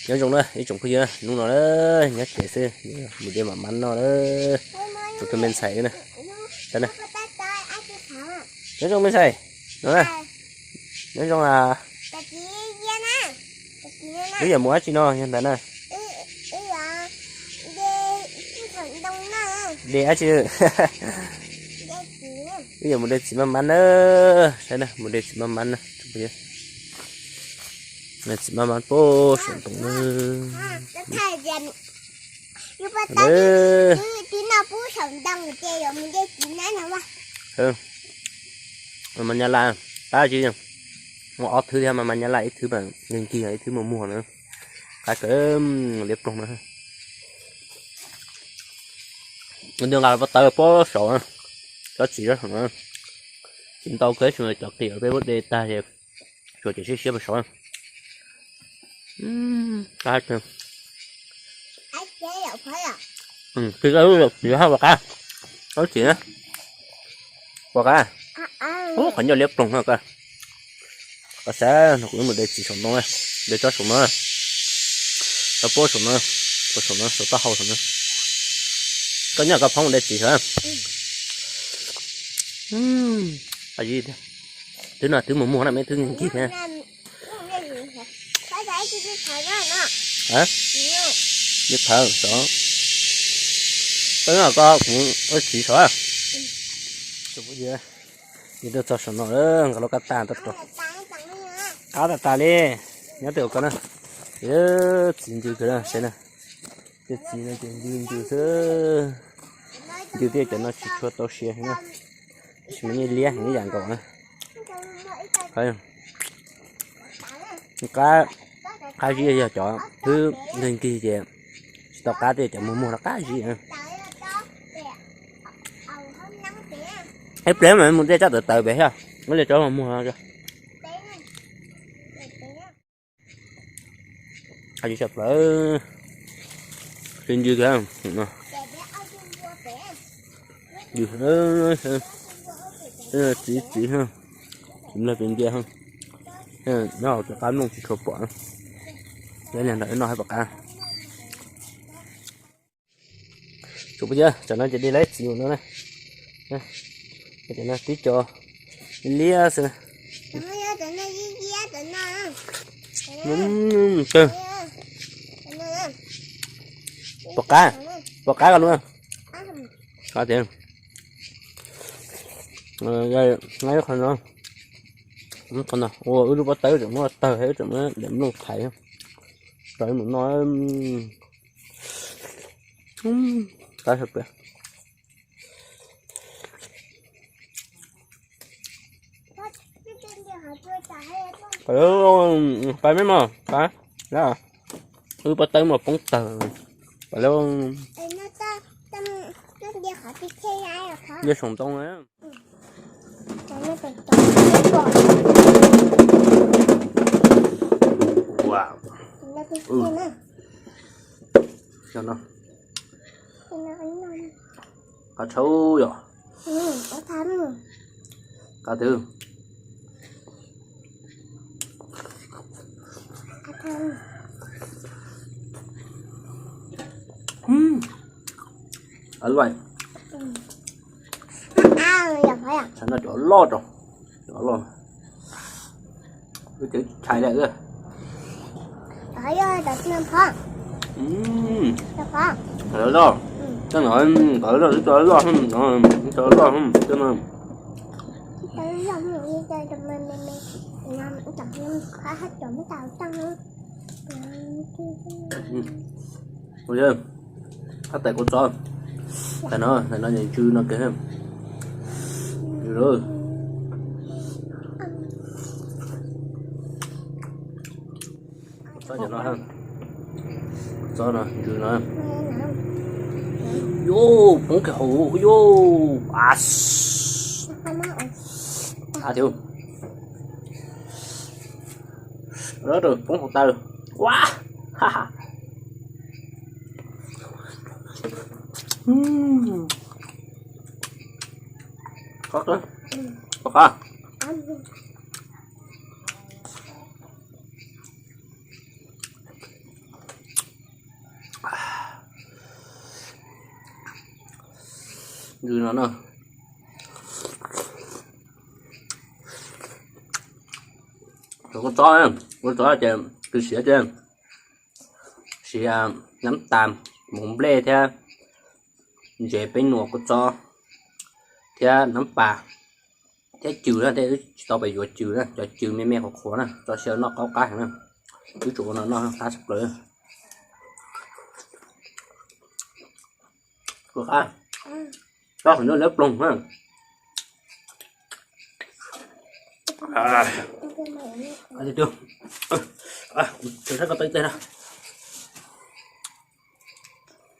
Nyob zoo na ib tsoom phooj ywg, hnub no nyob tsev xwb, mus de mam mab noj na. Tus me ntxhais na, nyob zoo me ntxhais, no na, nyob zoo a. Wb yuav mus dab tsi no yog ntawd na? De dab tsi? Wb yuav mus de txiv maj mab na, saib na, mus de txiv maj mab na. Txiv maj mab puag saum ntoo na. Mas nyab laj qab zib, muaj ob thwb thiab, mas mas nyab laj ib thwb mas nkig nkig, ib thwb muag muag na. Qab kawg, liab ploog na. Nws nqa pob tawb puag saud, tsob txiv saud na. Tsis ntau kawg, tsuas cov qis peb muab de tag ces tsuas cov siab siab puag saud. Qab kawg. Txiv haj puas qab? Tsob txiv na, puas qab? Ub, qhov ncauj liab ploog no koj. Koj saib no, kuv mus de txiv saum ntoo, de tsob saum no, tsob puab saum no, puab saum no, saum taub hau saum no. Koj nyob koj phob mus de txiv saum. Twb no twb mus muag na, me twb nkig thiab. Li phawv saum. Koj nyob koj kuv ua txiv saum. Yus tuaj txog saum no, nqa lub kab tas tuaj rau. Qab tas tas li, nyob twj ywm koj na. Txiv ncw kawg na, saib na. Tej txiv no ces ncw ncw xwb. Ncw thiab cov no tsis tshua tau siav heev na. Tab sis mas yeej liab heev ib yam nkaus na. Qab, qab zib yog cov twb nkig nkig ces tsis tau qab, tej cov muag muag no qab zib na. Ib pliag mas mus de tsob tawv tawv pem thiab, muab li tsob muag muag. Qab zib tshaj plaws. Ncw kawg. Ncw, txiv txiv, txiv nplawg pes ncia. Nyob hauv cov qab nplooj tsis tshua pom. Yog li ntawd no haj pom qab. Tsoom phooj ywg, tam no ces de lawm txiv no na. Tam no tib co liab xwb. Pom qab, pom qab koj lub. Qab tiag. Qhov no, qhov no ua wb lub pob tawb tseem muab tawg, wb tseem muab daim nplooj thaiv rau wb mus noj. Qab sawv plaws. Pais meb mog, pais. Wb pob tawb mas poob tawg. Pais lauj. Nce saum ntoo na. Qab tshauv yom. Qab twg? Tsam no cov loj rau, cov loj. Wb tseem tshais lawm. Cov loj, cov loj, cov loj, cov loj, cov loj. Tab tais kuv txov, tais no, tais no ntsw no kawg. Ntsw lawm. Txov cov no, txov no ntsw no. Yus poob kiag hauv yus. A, thiab. Poob hauv taw. Ua, ha ha. Qab, qab. Ntws no no. Cov kua txob, kua txob ces kws siav ces siav nab tas, mus nplej thiab ntsev peb nuam kua txob thiab nab pas thiab cws na, tej wb tsis tau pes yuav cws na, cov cws me me qhuav qhuav na, tso siav noj qaub qab heev na. Wb tsuas ua no noj qab tshaj plaws. Ua qab, tso qhov ncauj liab ploog na. Saib koj tau ib teg na.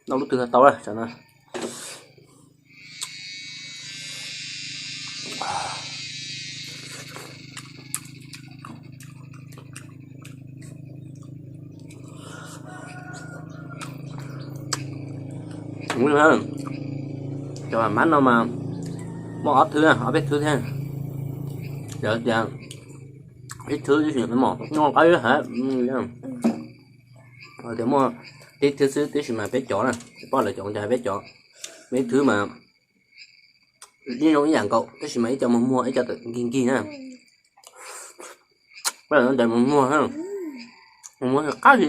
Noj lub twg tau na. Cov mab no mas muaj ob thwb, ob peb thwb thiab. Yog tias ib thwb ib sim mos noj qab ib heev. Tias muaj tib thwb xwb tab sis mas peb cov na, poj lawv cov cas peb cov, muaj ib thwb mas ib zoo ib yam nkaus tab sis mas ib co muag muag ib co tawm nkig nkig na. Poj lawv ntawd muag muag, muag muag qab li,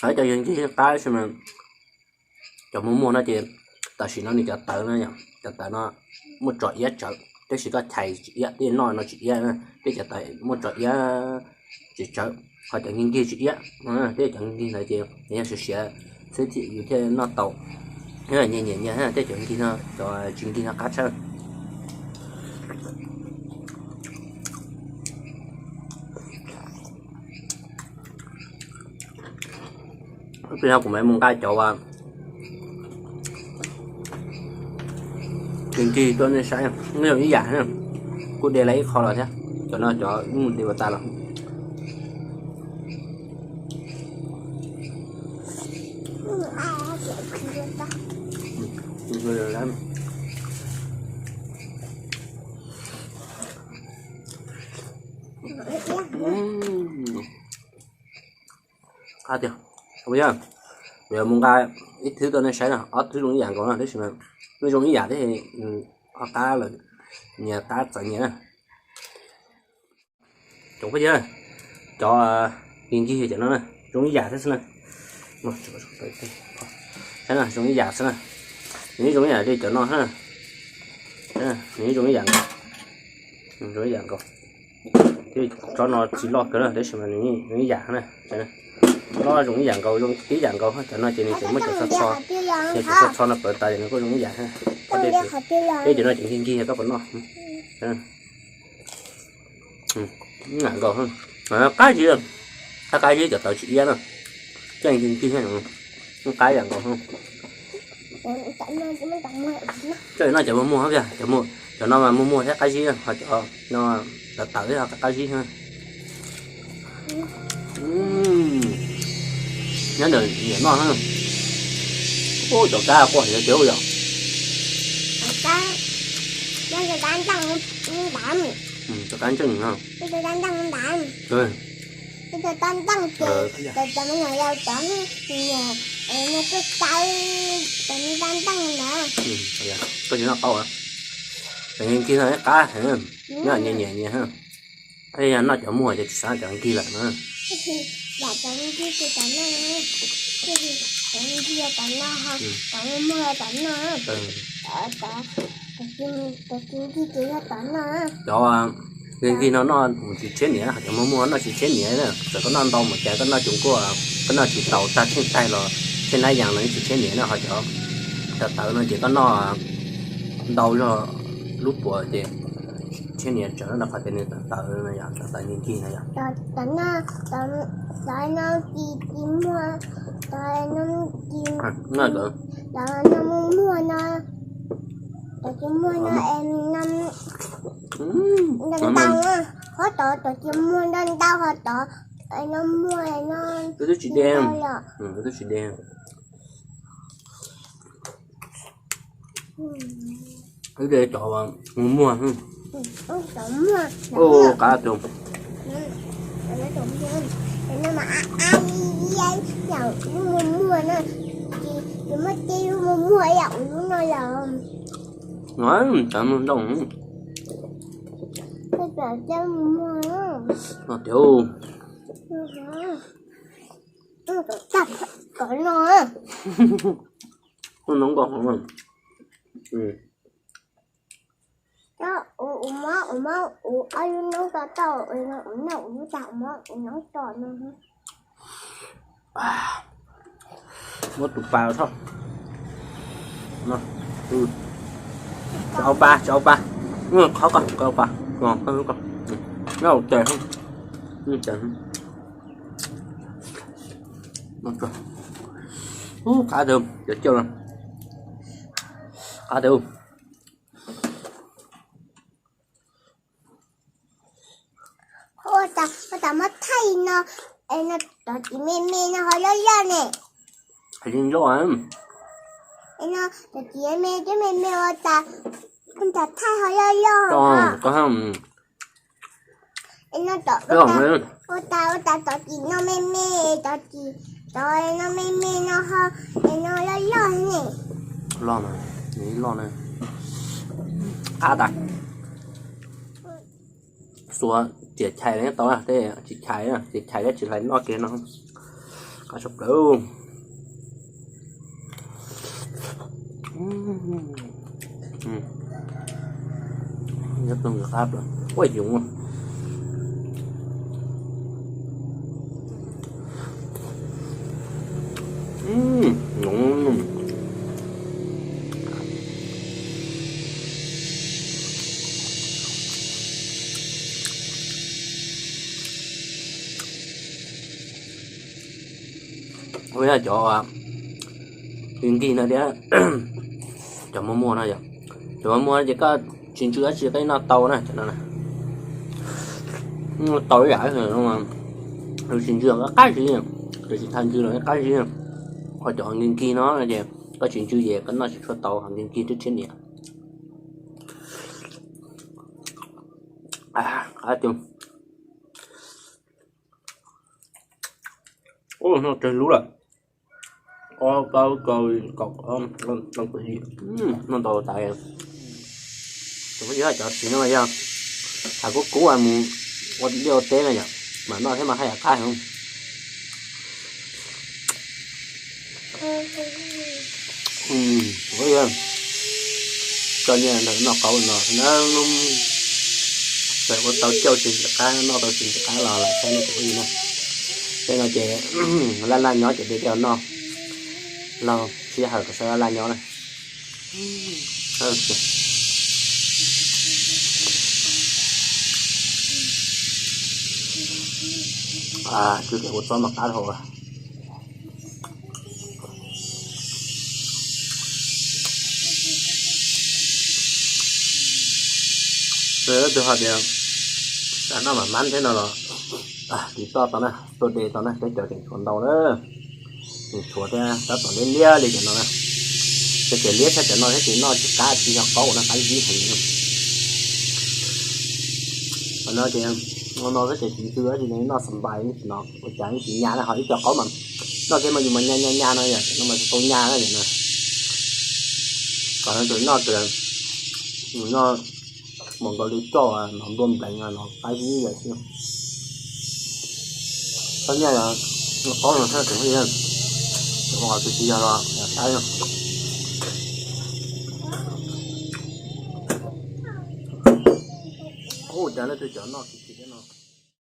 hais cov yog nkig qab tab sis mas cov muag muag no ces tam sim no nws cov tawv no, cov tawv no muaj tso iab tsawv, tab sis koj chais tsis iab, tej noj no tsis iab, tej cov tawv muaj tso iab tsis tsawv, ho cov nkig nkig tsis iab, tej cov nkig nkig ntawd ces yog siav siav xwb thiaj yus thiaj noj tau, nyias nyias nyias tej cov nkig no, cov tsis nkig no qab tshaj. Ib pliag no kuv mam mus nqa cov uas nkig nkig tuaj nej saib, nej zoo ib yam, kuj de lawm ib qho los thiab, cov no cov mus de ua tas los. Qab tiag. Kuv yuav mus nqa ib thwb tuaj nej saib na, ob thwb zoo ib yam nkaus no tab sis mas zoo ib yam thiab, ob qab lawm, nyias qab txawv nyias na. Cov phooj ywg, cov nkig nkig cov no na zoo ib yam thiab xwb na. Saib na, zoo ib yam xwb na. Nws zoo ib yam li cov no na. Nws zoo ib yam nkaus. Zoo ib yam nkaus. Tsob no tsis loj kawg na tab sis mas nws zoo ib yam na. Loj zoo ib yam nkaus, zoo tib yam nkaus, cov no ces nws tseem muaj cov txho txho, cov txho txho no pawv tas ces nws kuj zoo ib yam na. Tej cov no ces nkig nkig koj puas noj? Ib yam nkaus, qab zib, qab qab zib cov tawv tsis iab na, coj nkig nkig, qab ib yam nkaus. Coj no cov muag muag, cov no mas muag muag thiab qab zib, ho cov no tawv tawv thiab ho qab zib. Nyob ntawm niam noj na. Ub, cov kab quaj yog tiag yom. Cov kab ntseej no. Cov kab ntseej ces cov me nyuam yaus cov niam no tuaj tau cov me kab ntseej ntawd. Koj tsis noj qaub, cov nkig no qab heev, nyob nyias nyias nyias. Yog noj cov muag ces tsis xav cov nkig lawm na. Cov nkig ces cov no, cov nkig cov no, cov muag cov no, cov nkig ces yog cov no. Cov nkig no noj tsis tshiab niam, cov muag muag noj tsis tshiab niam na. Txawm koj noj ntau mus cas koj noj tsis kuaj, koj noj tsis tau tag tsheej taig los tsheej nab yas los yeej tsis tshiab niam na. Ho cov tawv tawv no ces koj noj ntau zog lub puas ces tshiab niam tsawv no, qhov tias nws tawv tawv no yog cov tawv nkig nkig no yog. Cov no, cov no tsis, tsis muag, cov no tsis, cov no muag muag no, cov tsis muag no es no ntau ntau, qhov tod cov tsis muag ntau ntau, ho tod no muag no twb tsis de, twb tsis de. Wb de cov muag muag. Ub, qab tus. Muag muag na, ces muaj tej lub muag muag ib yam lub no los. Cov ntoo no tiag. Ntoo nkauj hov. Muab tus pas thoj. Tsis au pas, tsis au pas. Qhov ko, qhov pas. Qab twg, qab twg. Ua tas muab thaij no, es no cov txiv me me no ho loj loj ne. Hais li loj. Es no cov txiv me me, cov me me ua tas, ua tas thaij ho loj loj. Es no cov, ua tas, ua tas cov txiv no me me, cov txiv, cov no me me no ho, es no loj loj ne. Loj, loj na. Qab tas. Xuas riam chais los yeej tau, tej tsis chais, riam chais thiab tsis hlais noj kiag no. Qab tshaj plaws. Nyob rau qab plaws ua yoov. Ua yog cov nkig nkig no thiab, cov muag muag no yom, cov muag muag no ces koj tsis ntsw dab tsi koj yeej noj tau na, cov no na. Tau ib yam, tus tsis ntsw los qab zib, tus tsis tau ntsw los qab zib. Ho cov nkig nkig no ces koj tsis ntsw ces koj noj tsis tshua tau, ho nkig nkig thiab thiab niam. Qab tiag. Ub, noj tsawg lub lawm. Ob plaub rau kaum, noj ntau tas. Cov txiv no yog hais kub kub mus ua liaj ua teb no yom, mas noj thiab mas haj yam qab heev. Koj niaj ntawm noj qaub no na, txawm ua tau cauj tsis ntxim qab, noj tau tsis ntxim qab los lam saib nej tus phooj ywg na. Tej no ces laj laj nyob ces de coj noj, laug sij hawm kom sawv laj laj nyob na. Tsw kiag ua txob mas qab dhau. Tus ho tias, tas noj mam mab thiab no los, tiv toj tau na, tuaj de tau na, peb cov tseem tshuav ntau na. Tseem tshuav thiab tab tom liab liab li cov no na. Cov tseem liab thiab cov no thiab ces noj tsis qab, tsis yog qaub na, qab zib heev. Qhov no ces no xwb ces tsis ntsw dab tsi, noj xas npais tsis no, ua cas tsis nyas na, ho ib co qaub mas noj kiag mas yus mas nyas nyas nyas no yom, no mas tsis tau nyas na yom na. Kom no tus noj, tus noj mus nkaus li coj no npua npleev no qab zib yam xwb. Txhob nyas yom, qaub no thiab tseem ua qhov tsis yog los saib no. Ub, cas leej twg cov noj